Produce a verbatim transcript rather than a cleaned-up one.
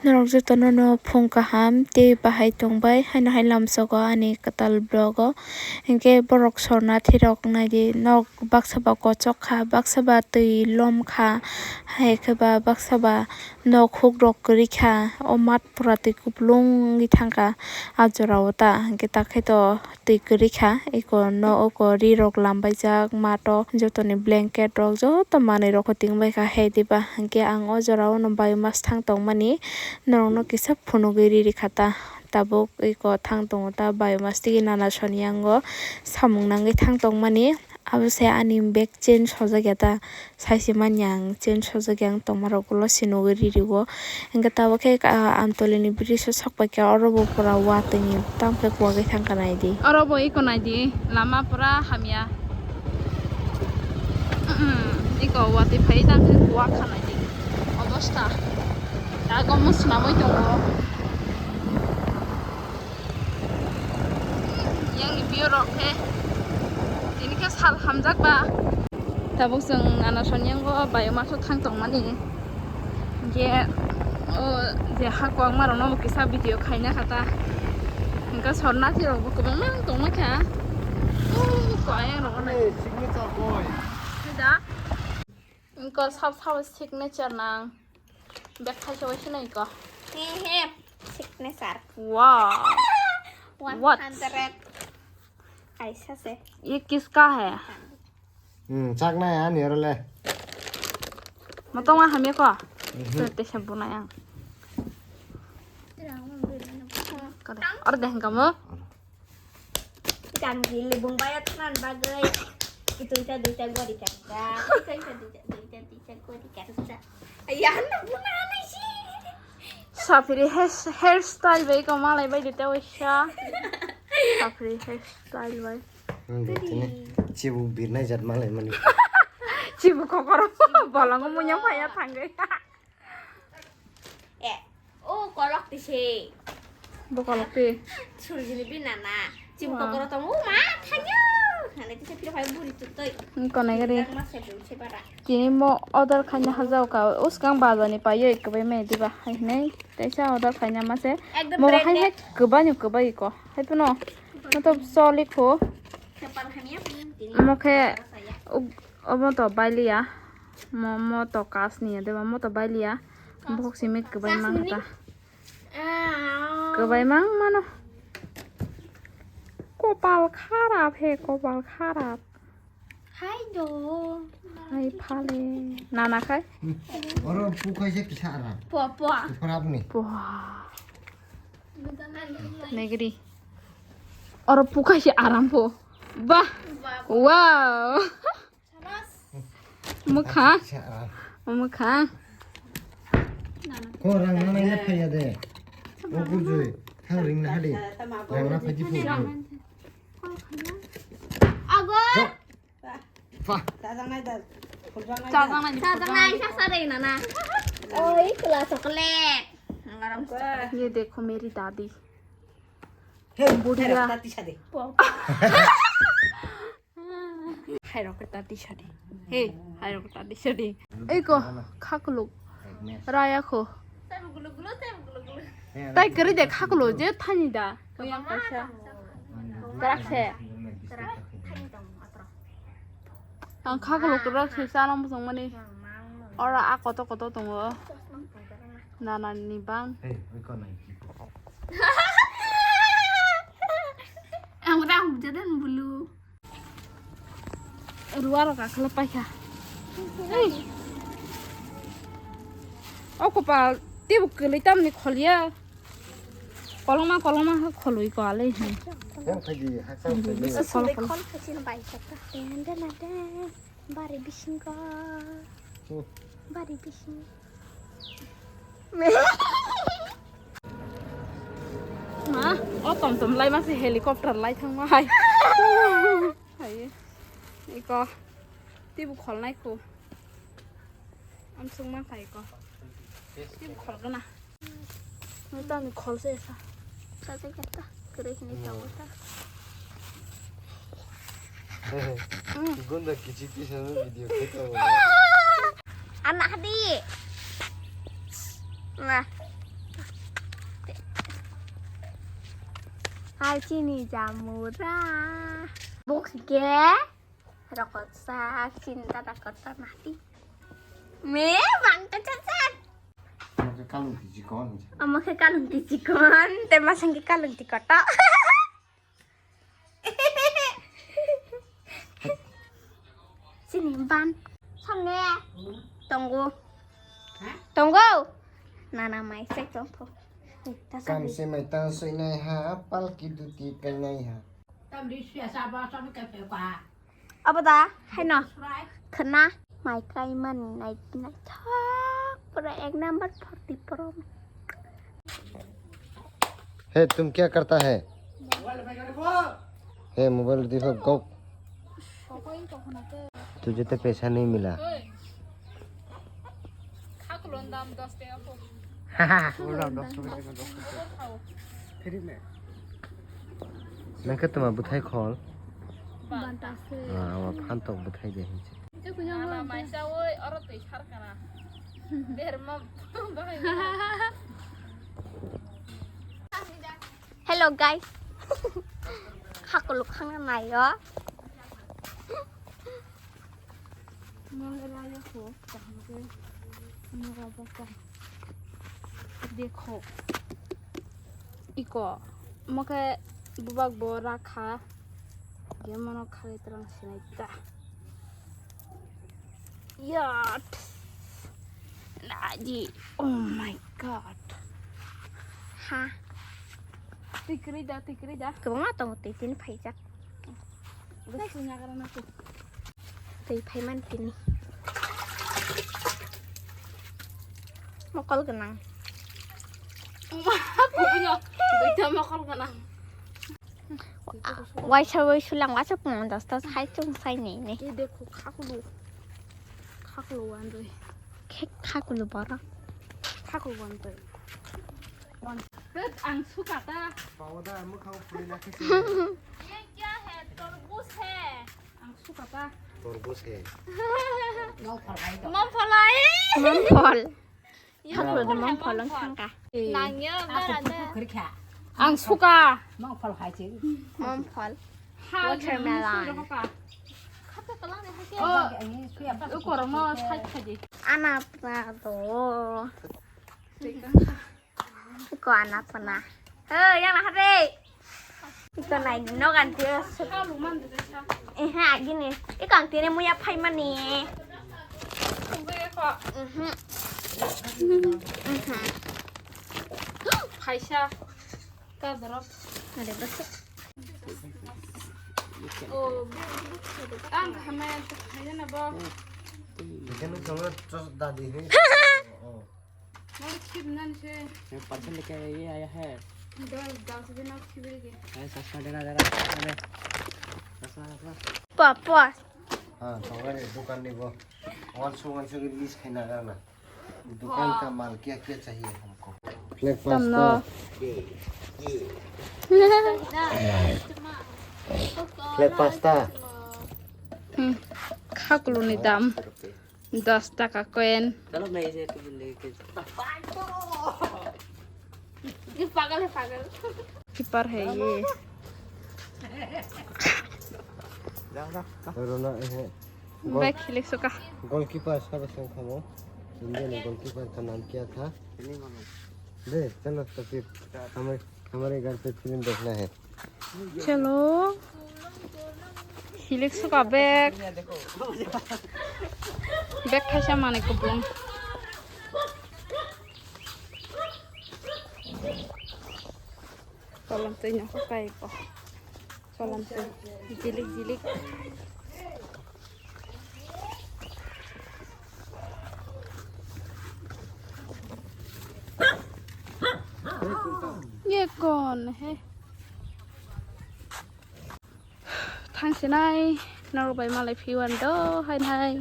Norok jotono no phung kaham tei bahai tongbai haino hai lamsogo ani kwtal vlog o. Hinkhe borok sornathi rok naidi nok baksa ba kochok kha, baksa ba twi lom kha, hai khe ba baksa ba nok huk rok kwrwi kha. O mat pura twi kupulung wngwi thang kha ah jora o ta, hinkhe ta khe to twi kwrwi kha, eko no oko ri rok lambaijak mato, jotoni blanket rok joto manwi rok kho tingbai kha he diba. Hinkhe ang o jora o no bayo mas thang tong mani, norok no kisa phunugwi riri kha ta. Tabuk eko thang tongo ta, bayo mas tigi nana soni yango samung nangwi thang tong mani. Abo se ani bag chain sojak ya ta. Saisi manya ang chain sojak yang tongma rok ulo se nugwi riri o. Hingke tabuk khe, ah, Amtoli ni bridge o sok pai khe oro bo pura watwi ni tamo khe kuwagwi thang kha naidi. Oro bo eko naidi lama pura hamya. Eko watwi phai tamo khe kuwak kha naidi. Obosta. Tago mo swnamwi tongo. Yang ni view rok khe tini khe sal hamjak ba. Tabuk chwng nana soniyango bayo maso thang tongmani. Je o je ha kwbangma rokno bo kisa video khaina kha ta. Hingke sornathi rokbo kwbangma tongma kha. O kwbangma rokno. Hey, signature boy. Da. Hingke sab sab signature nang. Bag khaisa bai sinai ko. He he. Signature. Wow. What? One hundred. Kaisa se. Ye kiska hai? Hmm, chak nai ani oro le. Motong ma hamya ko? Mhm. Te se bunai ang. Kare. Oro deh kamu. Janji libung bayat nan bagwi. Itu ita duita gori karja. Itu ita duita duita duita gori karja. Ayah, anak guna anak sih. Sapri hair, hairstyle bai ko malai bai dite oisha. Sapri hairstyle bai. Tini chibuk birnai jat malai mani. Chibuk kokoro bolongo munyang phaya thangwi. Eh, oh, kolok tise. Bo kolok ti. Surjini binana. Chim kokoro tongo, ma, thanyo. Hane tise piro phai buri tutoi. Konai gari. Dak ma se bui se bara. Tini mo order khaina hajao ka. Uskang bazani payo ekbai me diba hai nei. Taisa order khaina ma se. Ekdom mo hai branded. Hai kwbani kwbai ko. Hai puno. Mo to soli kho. Kepal khania. Mo khe. Obo to bailiya. Mo, mo to kas ni de ba mo to bailiya. Bok simi kwbai mang ta. Kwbai mang mano. Kopal kharap he, kopal kharap. Hai do. Hai phale. Nana khai. Oro pukai se kisa ara. Po, po. Kharap ni. Po. Negri. Oro pukai se aram po. Bah. Wow. Mukha. Mukha. Ko rang na nang phaya de. O gurjui. Thang ring na hadi. Rang na phaji phu. Ago. Fa. Chajaknai da. Chajaknai. Chajaknai sa sa de nana. Oi, kula chocolate. Ngaram chocolate. Ye dekho meri dadi. Hey, budhiya. Tati sa de. Hai rok ta tisa di. Hey, hai rok ta tisa di. Eko khakluk. Raya kho. Tai kari de khakluk je thani da. Yang kaisa. Krak se. Ang khakluk rak se sana musung mani. Ora a koto koto tongo. Nana ni bang. Hey, oi ko nai ki. Ang rang bujadan bulu. Ruwa rok akhla paikha. Ei. O kopal, tebo kwlwi tamni kholiya. Kolongma, kolongma khe kholwi ko alei hin. Yang phaidi, hakchang phaidi. Khol, khol. Khol khasin bai sakka. Dende na de. Bari bisingo. Hmm. Bari bising. Ma, o tom tom lai ma se helicopter lai thang ma hai. Hai. Iko. Tibu khol nai ko. Am sung ma khai ko. Tibu khol gana. Nang tani khol se sa. Sa se kata. Kere hini tawo ta. Gunda kichik tisa video khaita. Anak hadi. Nah. Ai chini jamura. Bok ge. Rokot sa chinta rokot sa mati. Me bang ka cha cha. Omo khe kalung ti chikon. Omo khe kalung ti chikon. Te masang khe kalung ti koto. Sini ban. Sange. Tongo. Tongo. Nana mai sai tongpho. Kam se mai tang soi nai ha, palki duti kai nai ha. Tam di sia sa ba sa ka pe pa. Abo da, haino. Khna, mai kai mani nai, naithok, pura ek number forty pro. हे, तुम क्या करता है? हे, मोबाइल देखो, गो। तुझे तो पैसा नहीं मिला। Nang khe tuma bwthai khol? Banta se. Ah, awa phantok bwthai de hinse. Nana mai chawi oro twi sar kana. Berma bahai. Hello guys. Khakuluk khana nayo. Mangala ya ko, kaham ke. Mangala ka. Dekho. Iko, moke bubak bo rakha. Dia mono khali terang sinai ta. Yat. Naji. Oh my god. Ha. Tikri da, tikri da. Kebang atong titin phaijak. Udah punya karena aku. Tei phaiman tini. Mokol gwnang. Aku punya. Duita mokol gwnang. Waisa waisu lang waisa pung das das hai chung sai ni ni. Ki dekho khakulu. Khakulu wan roi. Khek khakulu bara. Khakulu wan roi. Wan. Ang sukata. Paoda mukhang puri na khisi. Ye kya hai? Torbuz hai. Ang sukata. Torbuz hai. Mom phalai. Mom phal. Thaklo de mom phal ang thangka. Nangya bara de. Ang suka. Mom phal hai se. Mom phal. Watermelon. Khata kalang de hai ke. Oh. Ukormo sai khaji. Ana pna do. Ko ana pna. He, yang na hare. Iko nai no ganti. Eh, ha gini. Iko ang tine muya phai mani. Mhm. Mhm. Phaisa. Ka dorok. Ada bas. Oh, ang khamai khamai na bo. Ikan itu sama terus tadi. Oh. Mari khib nan se. ये पर्स लेके ये आया है। दस, दस दिन अब खिबड़ी के। अरे चश्मा देना जरा, चश्मा दे। चश्मा, चश्मा। Pa, pa. हाँ, तो हमारे दुकान नहीं वो। वन सौ, वन सौ की बीस खाना करना। दुकान का माल क्या क्या चाहिए हमको? Flag pasta. Flag pasta. Hmm. Khaklu ni dam. Dos taka coin. Chalo, main se tu bole ke. Ye pagal hai, pagal. Keeper hai ye. Rona, eh. Gol-, Back hilik suka. Goalkeeper sab se khamo. India ne goalkeeper ka naam kya tha? De, chalo, to phir hamare, hamare ghar pe film dekhna hai. Chalo. Hilik suka bag. Bag kaisa manwi kupulung. Kolam twi no kai ko. Kolam twi jilik jilik. Ye kon he? Thang sinai, norok bai malai phiwan do hai nai.